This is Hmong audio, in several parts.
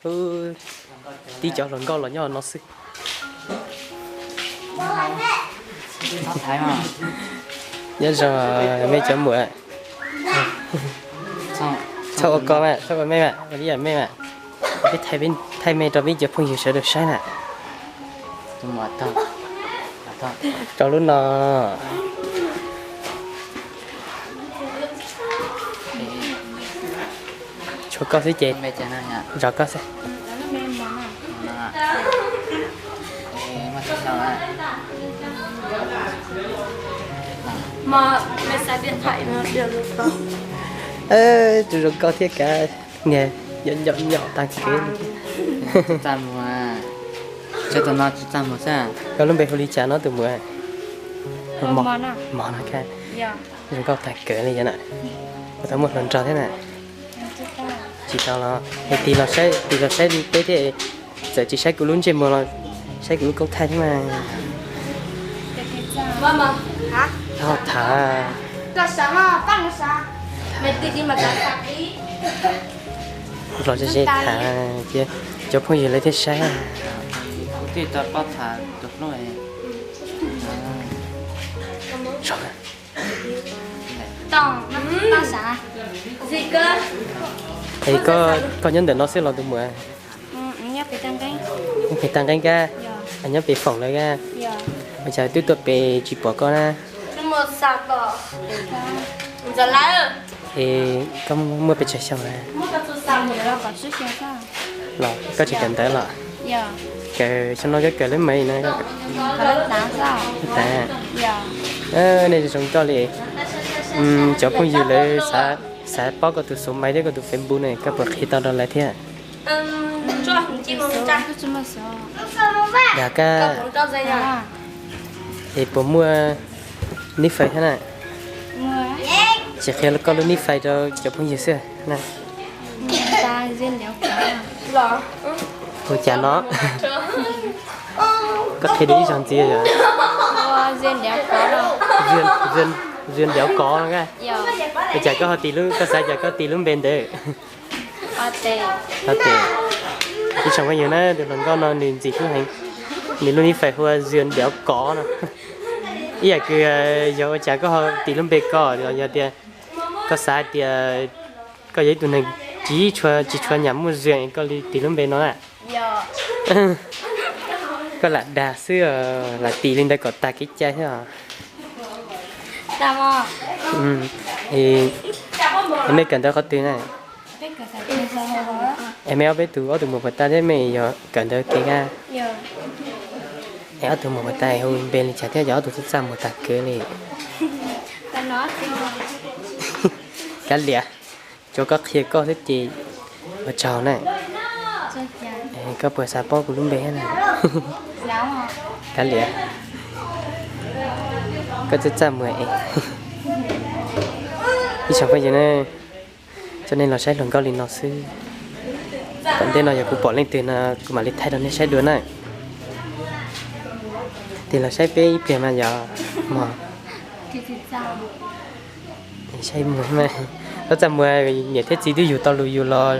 Wb tib cov hluas nkauj los nyob no xwb. Nyob zoo mej cov muam. Txhob ua ko mas, txhob ua mej mas, ua li yam mej mas. Peb thaij mej rau peb cov phooj ywg sawv daws saib na. Rau lub no. Tshuav koj xwb ces zov koj xwb. Tus zoo nkauj thiab kav, niag nyaum nyaum tag kev li. Koj lub npe hu li cas no tus muam? Mos no. Zoo nkauj tag kev li yog na. Puas tau muaj hluas nraug thiab na? Tsis tau los, tig los saib, tig los saib peb thiab. Txawm tsis saib kuv lub ntsej muag los saib kuv lub koob thaij thiab mas. Ho tham. Los ze ze tham ces cov phooj ywg lawv thiaj saib. Es koj nyob ntawm no xwb los tus muam? Nyob pem tag nqeeb kab, nyob pem foom lawm kab. Ua cas twb tuaj pem tsis pom koj na? Es koj muaj pes tsawg xyoo na? Los koj tsis kawm ntawv los? Kawm xyoo no koj kawm lab mev na? Nej zoo nkauj li. Cov phooj ywg lawv xav paub koj tus xuv maiv thiab koj tus Facebook ne, koj puas qhia tau rau lawv thiab? Dag kab, es puas muaj nij fais thiab na? Tsis qhia koj lub nij fais rau cov phooj ywg xwb na. Ua cas no? Koj qhia dua ib zaug ntxiv yog? Zia Ntiav Kov no. Ua cas koj ho tis lub, koj xav cas koj tis lub npe ntawd? Tes, ib tsoom phooj ywg na, tus hluas nkauj no nws ntxim hlub heev, nws lub nij fais hu ua Zia Ntiav Kov no. Ib yam kws yog ua cas koj ho tis lub npe ko los yog tias koj xav hais tias koj yog ib tug neeg tsis tshua, tsis tshua nyam muaj zia koj li tis lub npe no na? Koj lam dag xwb, lam tis li ntawd kom tag kev cai xwb os. Es mej kawm ntawv qhov twg na? Es mej ob peb tug, ob tug muam puas tag thiab mej yog kawm ntawv kev kab? Es ob tug muam puas tag hu npe li cas thiab, cov ob tug txaj muag tag kev li. Kav liam, tsuav koj qhia koj xwb ces ua tsaug na. Koj puas xav paub kuv lub npe thiab na? Kav liam, koj txaj txaj muag es. Ib tsoom phooj ywg na, coj nej los saib hluas nkauj li no xwb. Tom ntej no yog kuv pom leej twg no kuv mam li thaij rau nej saib dua na. Tig los saib peb ib pliag mas yog mog. Saib muag, txaj muag, niam thiab txiv twb yug tau lus yus los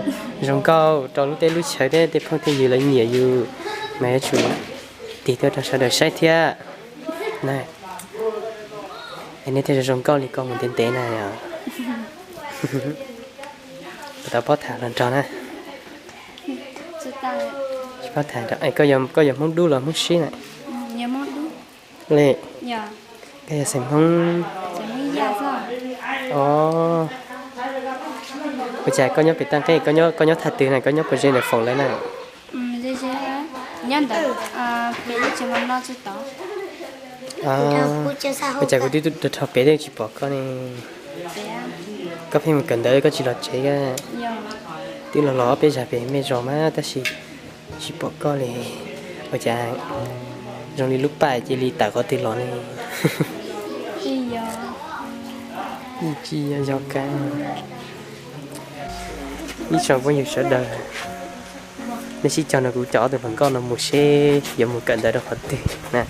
zoo nkauj rau lub teb lub chaw thiab tej phooj tej ywg lawv nyiam yus, mas yuav tsum tig tuaj rau sawv daws saib thiab. Es nej thiaj zoo nkauj li ko mus ntev ntev na yog. Puas tau paub tham hluas nraug na? Tsis paub tham, koj yog Hmoob Dub los Hmoob Sib na? Li, koj yog xeem Hmoob? Ua cas koj nyob pem Thaaj Qeej, koj nyob thaj twg na, koj nyob puas ze ntawm Foom lawv na? Ua cas kuv twb tuaj dhau pem twb tsis pom koj ne? Koj pheej mus kawm ntawv koj tsis los tsev. Twb los los ob peb zag pem mej zos mas tab sis tsis pom koj li. Ua cas zoo li lub paj cia li tawm qhov twg los ne? Tsis yog kawg. Ib tsoom phooj ywg sawv daws, nej sib cog nrog kuv coj ob tug hluas nkauj no mus seb yuav mus kawm ntawv rau qhov twg na.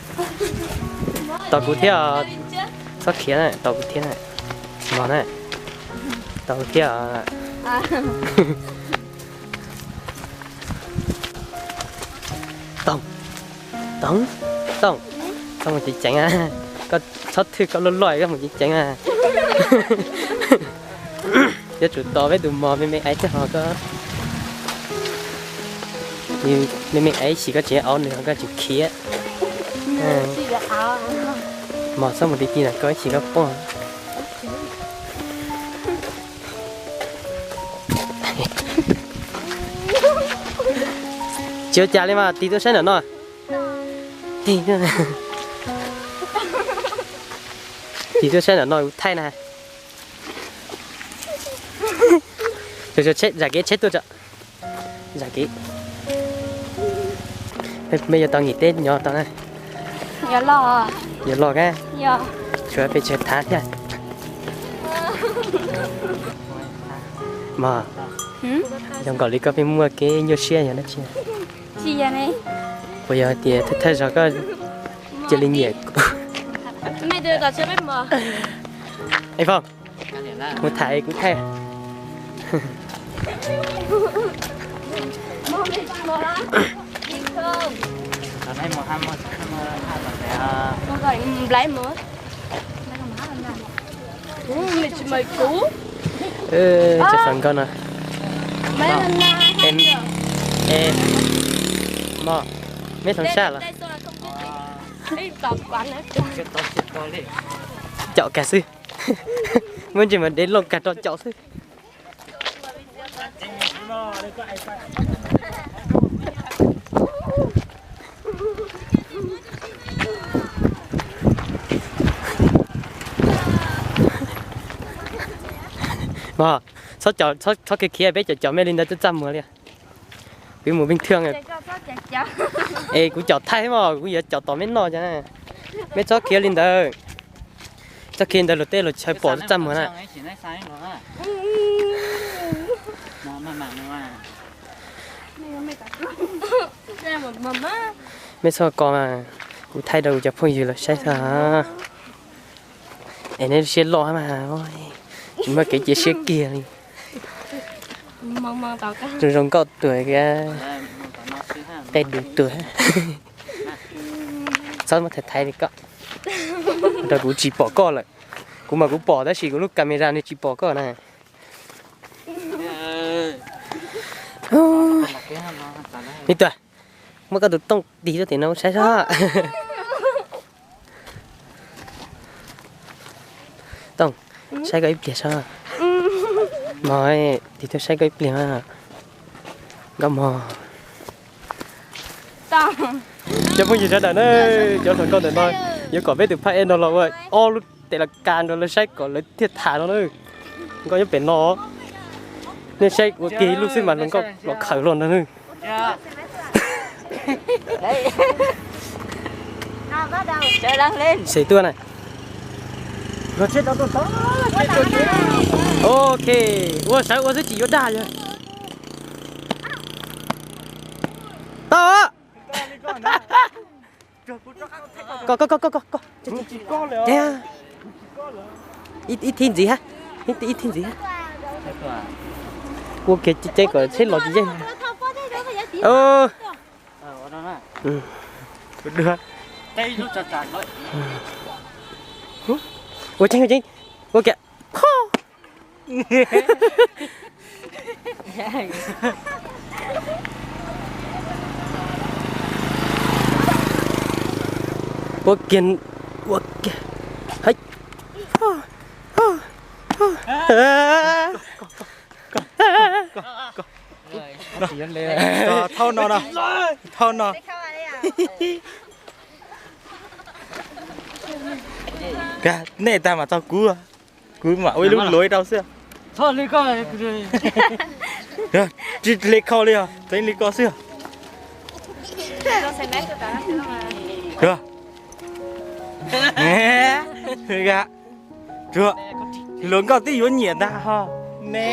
Tos kuv thiab os, txhob khiav na, tos kuv thiab na. Mog na, tos kuv thiab os. Toog, Toog, Toog, koj mus ceev ceev a, koj txhob thwj koj loj loj koj mus ceev ceev a. Yuav tsum tos peb tus mos me me aiv thiab ho koj. Me me aiv ib chim koj tseem aub nws ho koj tseem khiav. Mos txhob mus ti ti ntawm koj ib chim koj poob. Tsis ua cas li mas, tig tuaj saib ntawm no. Tig, tig tuaj saib ntawm no kuv thaij na. Zam kev tsheb tuaj tso. Zam kev. Mej yuav tau nqis teb nyob tau na. Yuav los, yuav los ka. Tshuav pes tsawg thav thiab. Mog, zoo nkaus li koj pheej muaj kev nyuaj siab yog dab tsi? Tsis yog ne. Puas yog tias thawj thawj zaug koj cia li nyiam kuv? Mej tus kom tshuav peb mos. Ej Foom, mus tham kuv thaij. Cov hluas nkauj no. Em, em, mog, mej hloov sab los? Caum kag xwb. Muab ntsis mas dev loj kag rau caum xwb. Mog, txhob khiav khiav, peb caum caum mej li ntawd twb txaj muag li. Peb mus peb thwj. Es kuv caum thaij mog, kuv yuav caum tom mej noj cas. Mej txhob khiav li ntawd. Txhob khiav li ntawd luag tej luag chaw pom twb txaj muag na. Mej txhob ko mas, kuv thaij rau kuv cov phooj ywg lawv saib xwb. Es neb siab loj mas, tsis muaj kev cia siab kiag li. Zoo zoo nkauj tuag, qe du tuag. Txhob muab thaiv thaiv li koj, rau kuv tsis pom koj lawm. Kuv mas kuv pom tab sis kuv lub camera nws tsis pom koj na. Me tuaj, muab koj tus tooj tig rau tim no saib seb. Tooj, saib koj ib pliag seb. Mog, tig tuaj saib koj ib pliag. Nkauj mog. Cov phooj ywg sawv daws na, cov hluas nkauj ntawm no yuav kom peb tus phab ej no los ua ob lub tes los kas rau lawv saib kom lawv thiaj tham no na. Nkauj nyob pem no, nej saib ua kiag ib lub xwb mas hluas nkauj los khawm los ntag na. Xes tuaj na. Ok, ua sawv ua xwb tsis yuav dag yog. Tau. Koj, koj, koj, koj, koj. Ib thib ntxiv hab, ib thib ntxiv hab. Ua kiag ceev kom tsheb los tsis yeej. Ua tseeb, ua tseeb, ua kiag. Ua kiag, ua kiag. Thauj no no, thauj no. Nej tag mam txog kuv, kuv mam ua ib lub luav rau xwb. Tsis hle khau li os, teeb li ko xwb. Hluas nkauj twb yuav nyiam ntag ho ne.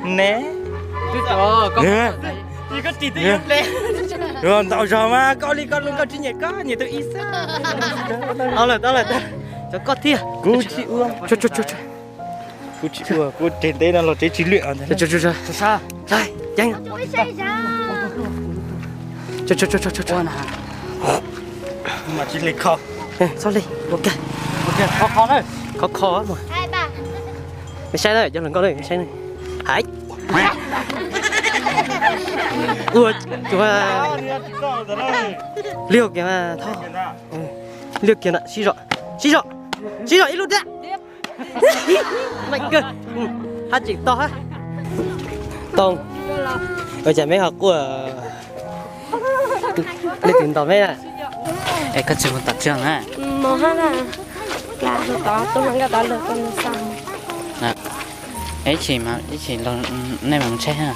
Ne, ntaus zog mas koj li koj hluas nkauj tsis nyiam koj, nyiam tus ib xwb. Tau lawm, tau lawm, cov koj thiab. Kuv tsis ua, kuv tsis ua, kuv tsev ntev no los tsev tsis lwm ntag. Tso tso tso tso tso. Mas tsis li kho. Txhob li, ua kiag. Ua kiag, kho kho na. Kho kho mas. Mej saib na, cov hluas nkauj na, mej saib na. Hais. Ua, ua. Liag kiag mas thov. Liag kiag na, sib zog. Sib zog. Sib zog ib lub thiab. Meej kawg. Hab tseem tau hab. Tooj, ua cas meb ho quaj leej twg ntaus meb na? Es koj tsis mus tom tsev na? Mus hab na. Ib chim, ib chim nej mus tsheb hab.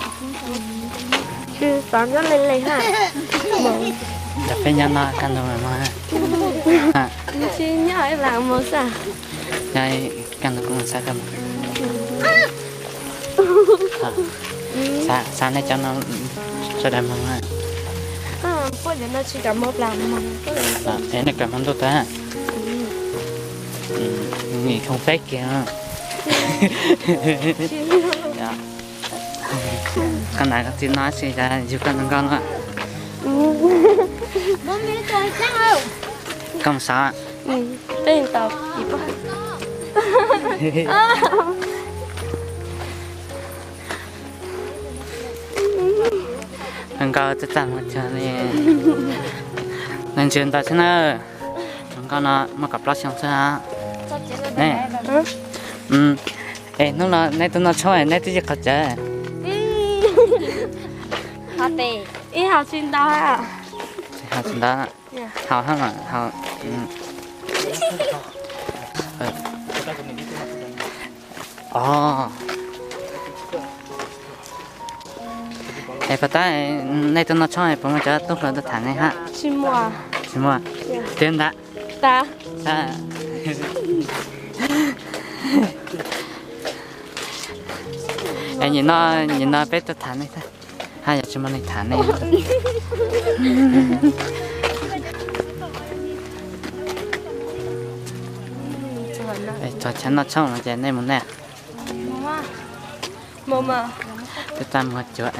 Tsis xav nyob le le hab. Cov peb nyob no kaj ntug mas mus. Tsis nyob ib las mus xwb. Nyob kaj ntug kuv mus xab koj mus. Xav nej cov no sawv daws mus. Es nej kawm hmo ntuj tag. Nim khoom peb kiag. Koj nam koj txiv no tsis yug koj nkauj no. Koj mus xav. Nkauj txaj txaj muag cuag li. Nws ntsws ntau xwb na. Nkauj no muaj kaum plaub xyoo xwb. Es hnub no nej tuaj noj tshoob nej twb yeej qhov tsev. Ib hauv tsis ntau. Hauv tsis ntau. Hauv hab mas hauv. Os. Es puas tab nej tuaj noj tshoob puas muaj cov tub hluas tuaj tham nej hab? Tsis muaj. Tsis muaj. Tiag ntag. Es nim no, nim no peb tuaj tham nej tag, hab yog tsis muaj neeg tham nej. Txog chaw noj tshoob no ces nej mus nej. Twb txaj muag cuag.